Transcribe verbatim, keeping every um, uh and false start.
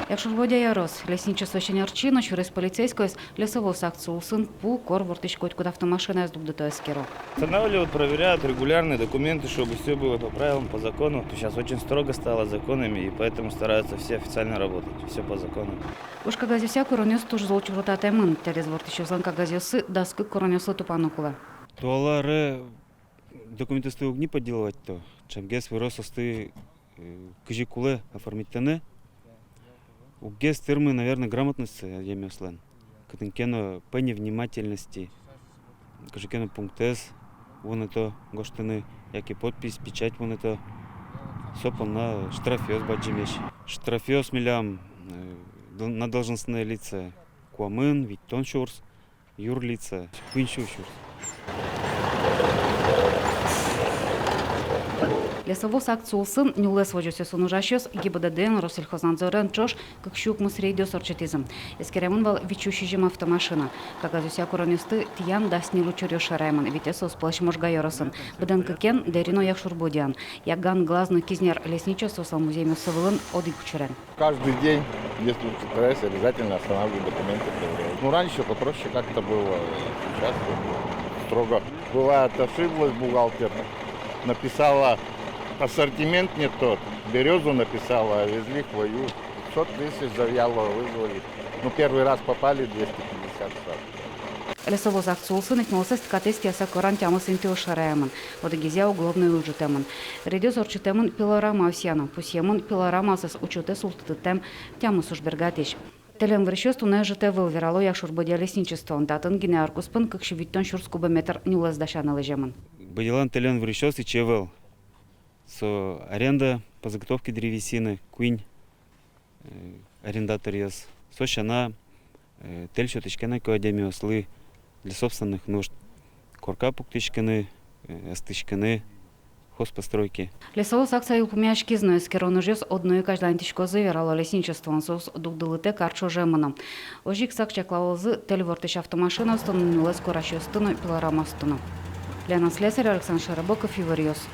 Якшур-Бӧдья ёрос лесничествоысь ӧнерчи но сюрес полицейскойёс «Лесовоз» акци улсын пу, кор ворттӥсь котькуд автомашинаез дугдыто, эскеро. Останавливают, проверяют регулярные документы, чтобы всё было по правилам, по закону. То сейчас очень строго стало законами, и поэтому стараются все официально работать, всё по закону. Уж кагазъёсъя куронъёс туж зол чурытатэмын. Тэлез ворттӥсьёслэн кагазъёссы дас кык куронъёслы тупаны кулэ. Туала аре документъёсты уг ни подделывать-то, ӵемгес выро соосты, э, кызьы кулэ оформить-тыны. Уггес тырмы, наверно, грамотность адямиослэн. Кытын ке но по невнимательности кызьы ке но пунктэз вунэто гожтыны, яке подпись, печать вунэто. Со понна штрафъёс бадӟымесь. Штрафъёс милям, э, дол-, на должностные лица куамын, витьтон сюрс, юрлица куинь сю сюрс. «Лесовоз» акци улсын нюлэс возёсъёсын ужасьёс ГИБДД-ен, Россельхознадзорен ӵош кык сю укмыс рейдъёс ортчытӥзы. Эскеремын вал вить сю сизьым автомашина. Кагазъёсъя куронъёсты тӥян дас ньыль учыръёс шараямын, витез соос пӧлысь Можга ёросын, быдэн кыкен Дэри но Якшур-Бӧдьяын. Яган, Глаз но Кизнер лесничествоослэн музъемъёссы вылын одӥг учырен. Каждый день, если учиться, обязательно останавливаю, документы проверяю. Ну, раньше попроще как-то было, сейчас вот строго. Бывает, ошиблась бухгалтер, написала ассортимент не тот, берёзу написала, а везли хвою. Пятьсот тысяч завьялово вызвали. Ну, первый раз попали, двести пятьдесят штраф. «Лесовоз» акци улсын ик нюлэсэз катэз тӥяса коран тямыс интыос шараямын. Одӥгезъя уголовной уж ӝутэмын. Рейдъёс ортчытэмын пилорамаосъя но. Пусъемын пилорамаосыз учётэ султытытэм тямыс уж бергатӥсь. Тэлен вырисьёс туннэ ӧжыт ӧвӧл, верало Якшур-Бӧдья лесничествоын. Татын гинэ ар куспын кык сю витьтон сюрс кубометр нюлэс дасяны лэземын. Бӧдьялэн тэлен вырисьёс ичи ӧвӧл. Со аренда по заготовке древесины, куинь, э, арендаторъёс. Со сяна, э, тэль сётӥське на ке адямиослы для собственных нужд. Корка пуктӥськыны, э, ыстӥськыны, хозпостройки. «Лесовоз» акция йылпумъяськиз но, эскерон ужъёс одно ик азьланьтӥськозы, верало лесничествоын, соос дугдылытэк ар ӵоже мыно. Озьы ик сак чаклалозы тэль ворттӥсь автомашинаосты но, нюлэс корасьёсты но, пилорамаосты но. Лена Слесарева, Александр Широбоков, «Иворъёс».